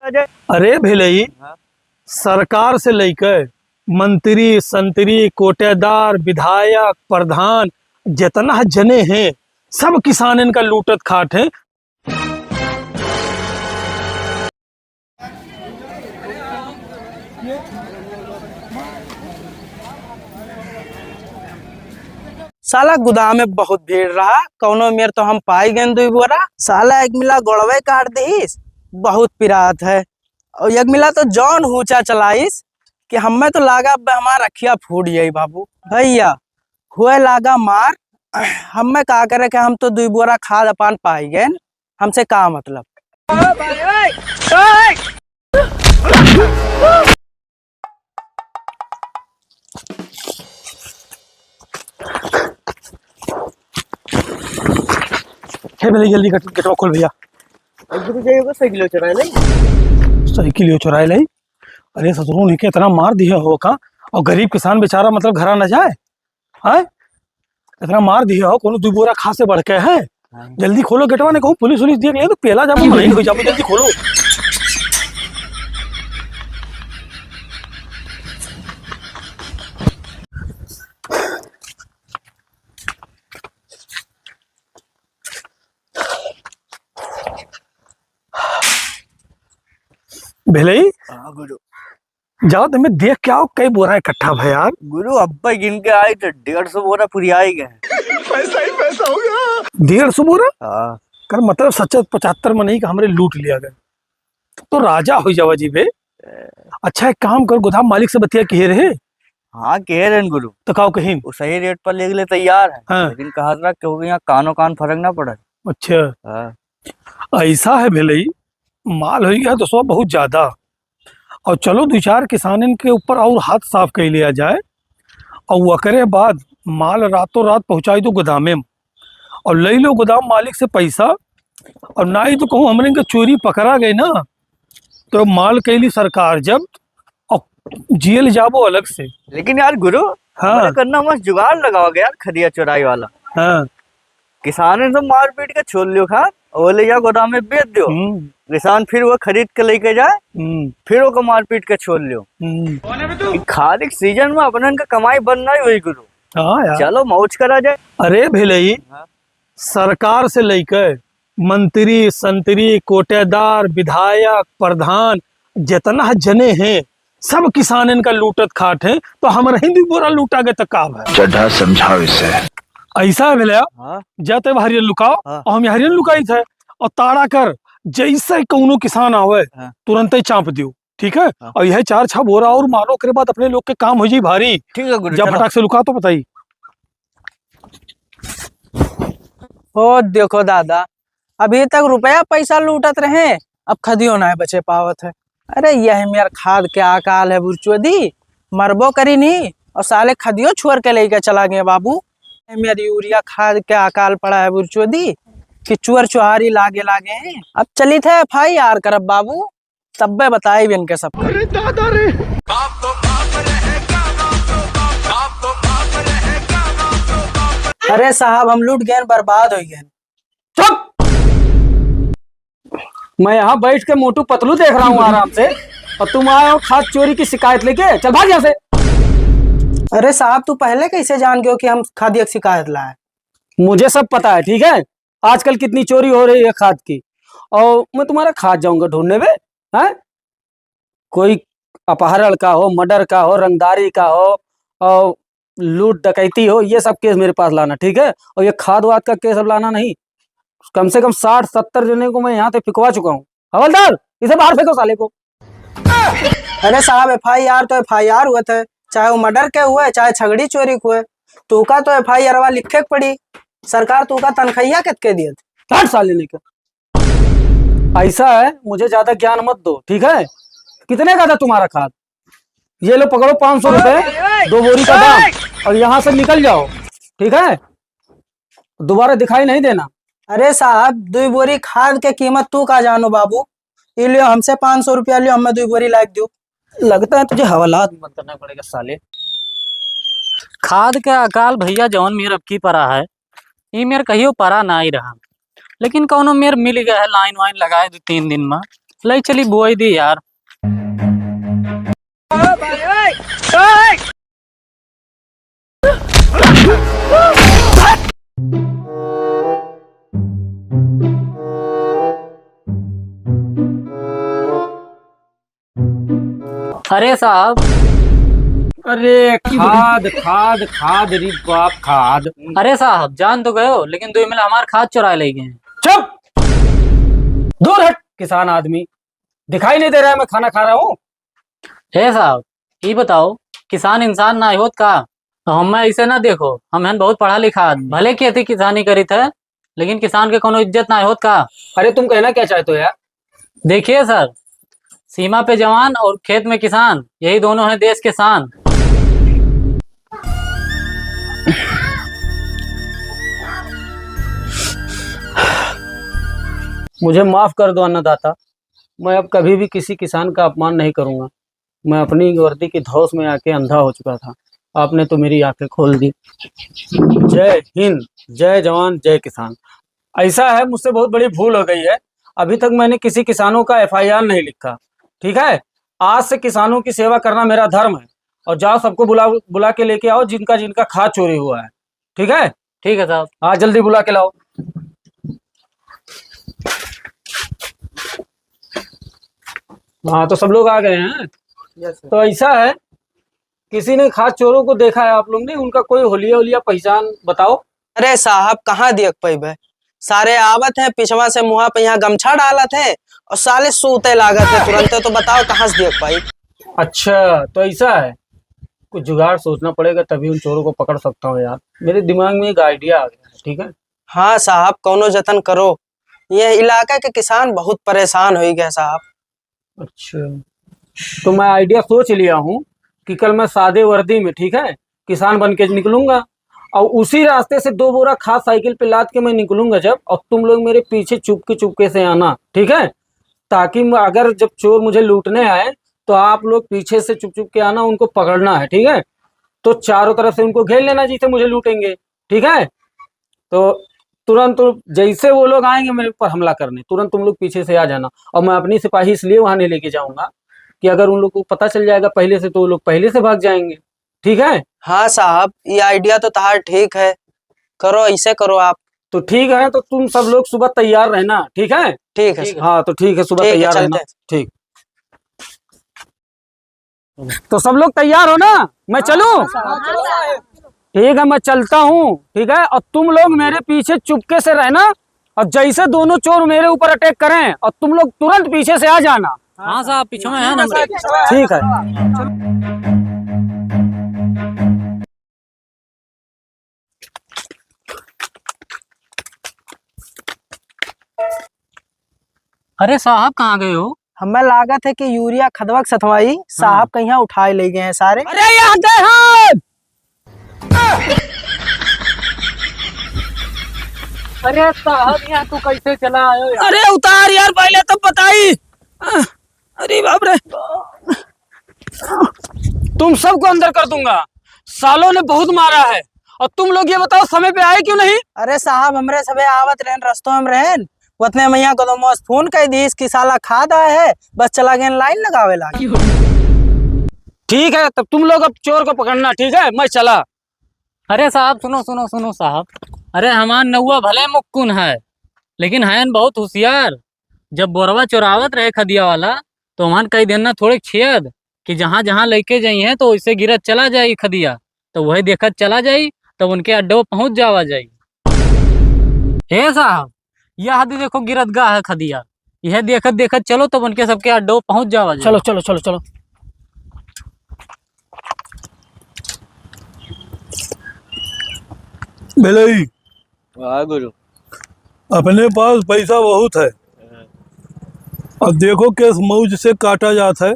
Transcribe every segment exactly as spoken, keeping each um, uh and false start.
अरे भिलई, हाँ। सरकार से लइके मंत्री, संतरी, कोटेदार, विधायक, प्रधान, जितना जने हैं, सब किसानन का लूटत खात हैं। साला गोदाम में बहुत भीड़ रहा, कौनो मेर तो हम पाई गए दुई बोरा। साला एक मिला गोड़वे काट दीस, बहुत पिरात है। और एक मिला तो जौन हुचा चलाइस कि हमें तो लागा अब हमार अखिया फूट जाई बाबू। भैया, हुए लागा मार, हमें का करे के, हम तो दुई बोरा खाद अपान पाई गए, हमसे का मतलब। हे भैया, जल्दी गेट, गेटवा खोल भैया। अब तो जाइएगा, साइकिल चुराए नहीं। साइकिल चुराए नहीं। अरे ससुरो, इनके इतना मार दिया हो का, और गरीब किसान बेचारा मतलब घरा न जाए, हैं? इतना मार दिया हो, कोनो दुई बोरा खाद से बढ़ के है। हाँ। जल्दी खोलो गेटवा, नहीं कहूँ पुलिस उलिस देख ले तो पेला जाबो, मलिन हो जाबो, जल्दी खोलो। भिलई? हाँ गुरु। जाओ तो मैं देख के आओ, कई बोरा इकट्ठा भा यार। गुरु, अब्बे गिन के आई तो डेढ़ सौ बोरा पुरियाई गए। पैसा ही पैसा होगा। डेढ़ सौ बोरा? हाँ। कर मतलब सच्चा पचहत्तर मनई का हमरे लूट लिया गया। तो राजा हो जावा जी बे। अच्छा, एक काम कर, गोदाम मालिक से बतिया किहे रहे? हाँ, किहे रहन गुरु। तो काव कहीं? वो सही रेट पर लेगले तैयार है। हाँ। लेकिन कहा रहा कि हो गया, कानो कान फर्क ना पड़ा। अच्छा। हाँ। ऐसा है भिलई, माल हो गया तो सब बहुत ज्यादा। और चलो, दो चार किसानन के ऊपर और हाथ साफ कर लिया जाए, और वकरे बाद माल रातों रात पहुंचाई दो गोदामे में, और ले लो गोदाम मालिक से पैसा। और ना ही तो कहूँ, हमरे के चोरी पकड़ा गए ना, तो माल कैली सरकार जब्त और जेल जाबो अलग से। लेकिन यार गुरु, हाँ। हमरे करना मस्त जुगाड़ लगावा गया यार, खदिया चोराई वाला। हाँ। किसानन से मारपीट के छोड़ लियो खाद, और ले जा गोदाम में बेच दियो। हम्म। किसान फिर वो खरीद के लेके जाए, हम्म। फिर ओको मारपीट के छोड़ लियो। हम्म। ई खाद के सीजन में अपनन का कमाई बंद नहीं हुई गुरु। हाँ यार। चलो मौज करा जाए। अरे भिलई, हाँ। सरकार से लइके मंत्री, संतरी, कोटेदार, विधायक, प्रधान, जितना जने हैं, सब किसानन का लूटत खात हैं, तो हमरे ही दुई बोरा लूटा गए तो का भा? चड्ढा समझाओ इसे। ऐसा है भैया, हाँ। जा तो हरियन लुकाओ, हाँ। और हम हरियन लुकाई थे, और ताड़ा कर, जैसे कौनो किसान आवे, हाँ। तुरंत ही चाप दियो, ठीक है? हाँ। और यह चार छह बोरा और मारो, ओकरे बाद अपने लोग के काम हो जाई भारी। ठीक है गुरु, जा चलो। फटाक से लुका तो बताई। ओ देखो दादा, अभी तक रुपया पैसा लूटत रहे, अब खदियो नाय बचे पावत है। अरे यह मेर खाद के अकाल है बुरचोदी, मरबो करी नहीं और साले खदियो छोड़ के लेके चला गए बाबू। यह मेर यूरिया खाद के अकाल पड़ा है बुरचोदी कि चुअर चुहारी लागे लागे हैं। अब चलित है एफ आई आर करब बाबू। तब्बे बताइब इनके सबका। अरे दादा रे। अरे साहब, हम लूट गए, बर्बाद हो गए। चुप! मैं यहाँ बैठ के मोटू पतलू देख रहा हूँ आराम से, और तुम आए हो खाद चोरी की शिकायत लेके। चल भाग यहाँ से। अरे साहब, तू पहले कैसे जान गयो कि हम खादिया की शिकायत लाए? मुझे सब पता है, ठीक है? आजकल कितनी चोरी हो रही है खाद की, और मैं तुम्हारा खाद जाऊंगा ढूंढने में, हैं? कोई अपहरण का हो, मर्डर का हो, रंगदारी का हो, और लूट डकैती हो, ये सब केस मेरे पास लाना, ठीक है? और ये खाद वाद का केस अब लाना नहीं। कम से कम साठ सत्तर जने को मैं यहाँ से फिकवा चुका हूँ। हवलदार, इसे बाहर फेंको साले को। अरे साहब, एफ आई आर तो एफ आई आर हुए थे, चाहे वो मर्डर के हुए, चाहे छगड़ी चोरी के हुए, तूका तो एफ आई आर वा लिखे के पड़ी। सरकार तूका तनखैया कितके दियत? हट साले लेकर। ऐसा है, मुझे ज्यादा ज्ञान मत दो, ठीक है? कितने का था तुम्हारा खाद? ये लो, पकड़ो, पाँच सौ रुपए, दो बोरी का दाम, और यहाँ से निकल जाओ, ठीक है? दोबारा दिखाई नहीं देना। अरे साहब, दुई बोरी खाद के कीमत तू का जानो बाबू? ई लियो, हमसे पाँच सौ रुपया लियो, हमें दुई बोरी लाग दियो। लगता है तुझे हवालात बंद करना पड़ेगा साले। खाद के अकाल भैया जौन मेर अबकी परा है, ई मेर कहियो परा नाई रहा, लेकिन कौनो मेर मिल गया है, लाइन वाइन लगाए दो तीन दिन में, ले चली बुआई दी यार। अरे साहब। अरे खाद, खाद, खाद, रे बाप, खाद। अरे साहब, जान तो गयो, लेकिन दो एमएलए हमार खाद चुराए ले गए हैं। चुप! दूर हट, किसान आदमी। दिखाई नहीं दे रहा है मैं खाना खा रहा हूँ? हे साहब, ई बताओ, किसान इंसान ना होत का? तो हमें ऐसे ना देखो, हम हन बहुत पढ़ा लिखा आदमी। भले खेती किसानी करीत है, लेकिन किसान के कोनो इज्जत ना होत का? अरे तुम कहना क्या चाहते हो यार? देखिए सर, सीमा पे जवान और खेत में किसान, यही दोनों हैं देश के शान। मुझे माफ कर दो अन्नदाता, मैं अब कभी भी किसी किसान का अपमान नहीं करूंगा। मैं अपनी वर्दी की धौंस में आके अंधा हो चुका था, आपने तो मेरी आंखें खोल दी। जय हिंद, जय जवान, जय किसान। ऐसा है, मुझसे बहुत बड़ी भूल हो गई है। अभी तक मैंने किसी किसानों का एफआईआर नहीं लिखा, ठीक है? आज से किसानों की सेवा करना मेरा धर्म है। और जाओ, सबको बुला बुला के लेके आओ, जिनका जिनका खाद चोरी हुआ है, ठीक है? ठीक है साहब। हाँ, जल्दी बुला के लाओ। हाँ, तो सब लोग आ गए हैं। यस सर। तो ऐसा है, किसी ने खाद चोरों को देखा है आप लोग ने? उनका कोई होलिया होलिया पहचान बताओ। अरे साहब, कहाँ देख पैबे? सारे आवत हैं, पिछवा से मुँहा पे यहाँ गमछा डालत हैं और साले सूते लागत हैं तुरंते। तो बताओ, कहाँ से देख पाई? अच्छा, तो ऐसा है, कुछ जुगाड़ सोचना पड़ेगा, तभी उन चोरों को पकड़ सकता हूँ यार। मेरे दिमाग में एक आइडिया आ गया है, ठीक है? हाँ साहब, कौनो जतन करो, ये इलाका के किसान बहुत परेशान हो गए साहब। अच्छा, तो मैं आइडिया सोच लिया हूँ कि कल मैं सादे वर्दी में, ठीक है, किसान बन के निकलूंगा और उसी रास्ते से दो बोरा खाद साइकिल पे लाद के मैं निकलूंगा जब, और तुम लोग मेरे पीछे चुपके चुपके से आना, ठीक है? ताकि म-, अगर जब चोर मुझे लूटने आए तो आप लोग पीछे से चुप चुप के आना, उनको पकड़ना है, ठीक है? तो चारों तरफ से उनको घेर लेना, जैसे मुझे लूटेंगे, ठीक है? तो तुरंत जैसे वो लोग आएंगे मेरे ऊपर हमला करने, तुरंत तुम लोग पीछे से आ जाना और मैं अपनी सिपाही इसलिए वहां नहीं लेके जाऊंगा कि अगर उन लोग को पता चल जाएगा पहले से तो वो लोग पहले से भाग जाएंगे, ठीक है? हाँ साहब, ये आइडिया तो तहार ठीक है, करो, ऐसे करो आप। तो ठीक है, तो तुम सब लोग सुबह तैयार रहना, ठीक है? ठीक है सर। हाँ, तो ठीक है, सुबह ठीक है, तैयार रहना। चलते हैं। ठीक। तो सब लोग तैयार हो ना, मैं चलूं? हाँ, चलो साहब। ठीक है, मैं चलता हूँ, ठीक है, और तुम लोग मेरे पीछे चुपके से रहना, और जैसे दोनों चोर मेरे ऊपर अटैक करें और तुम लोग तुरंत पीछे से आ जाना। हाँ साहब, पीछे में है ना। ठीक है। अरे साहब, कहाँ गए हो? हमें लागत है कि यूरिया खदवा के सथवाई साहब कहियाँ उठाए ले गए हैं सारे। अरे यहाँ गए हैं। अरे साहब, यहाँ तू कैसे चला आयो यार? अरे उतार यार, पहले तो बताई। अरे बाप रे, तुम सबको अंदर कर दूंगा। सालों ने बहुत मारा है, और तुम लोग ये बताओ समय पे आए क्यों नहीं? अरे साहब, हमरे सबे आवत रहन, रस्तों में रहन, उतने में यहाँ गोदमोस फोन कर दीस कि साला खाद आए है, बस चला गए लाइन लगावे लागे। ठीक है, तब तुम लोग अब चोर को पकड़ना, ठीक है, मैं चला। अरे साहब, सुनो, सुनो, सुनो साहब। अरे हमार नौआ भले मुक्कुन है, लेकिन हयन बहुत होशियार। जब बोरवा चोरावत रहे खदिया वाला, तो वहन कई दिन ना थोड़े छेद कि जहाँ जहाँ लइके जाई हैं, तो वैसे गिरत चला जाई खदिया, तो वही देखत चला जाई, तब उनके अड्डो पहुँच जावा जाई। हे साहब, यह हदी देखो गिरत गा है खदिया, यह देखत देखत चलो, तब उनके सबके अड्डो पहुँच जावा जाई। चलो, चलो, चलो, चलो। भेलई। वाह गुरु। अपने पास पैसा बहुत है, अब देखो किस मौज से काटा जात है,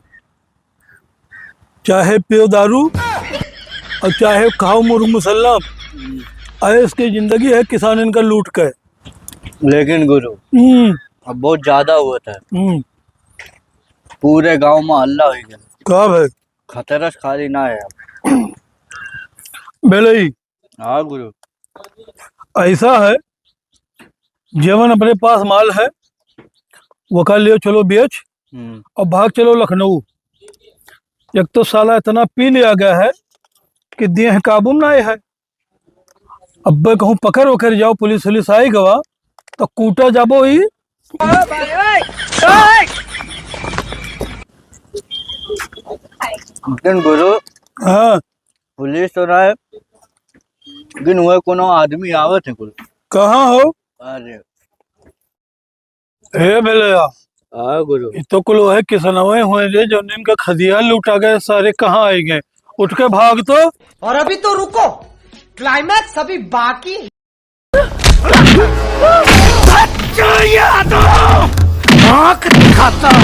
चाहे पियो दारू और चाहे खाओ मुर्ग मुसल्ला। ऐश की जिंदगी है किसान इनका लूट के। लेकिन गुरु, हम्म। अब बहुत ज्यादा हुआ था। हम्म। पूरे गांव में हल्ला हो गया। का भाई? खतरस खाली ना है। भेलई। हाँ गुरु। ऐसा है, जेवन अपने पास माल है, वका ले चलो बेच, हम्म। और भाग चलो लखनऊ। एक तो साला इतना पी लिया गया है कि देह काबू में ना आए है। अब्बे कहूँ पकड़ वकड़ जाओ, पुलिस वुलिस आई गवा, तो कूटा जाबो ही। लेकिन गुरु, हाँ। पुलिस तो ना है, लेकिन वह कोनो आदमी आवत है गुरु। कहाँ हो? अरे। हे भैया। हाँ गुरु। ये तो कुल वह किसनवे हुए रे, जो इनका खदिया लूटा गए, सारे कहाँ आए गए? उठ के भाग तो। और अभी तो रुको, climax अभी बाकी है। आँख दिखाता है।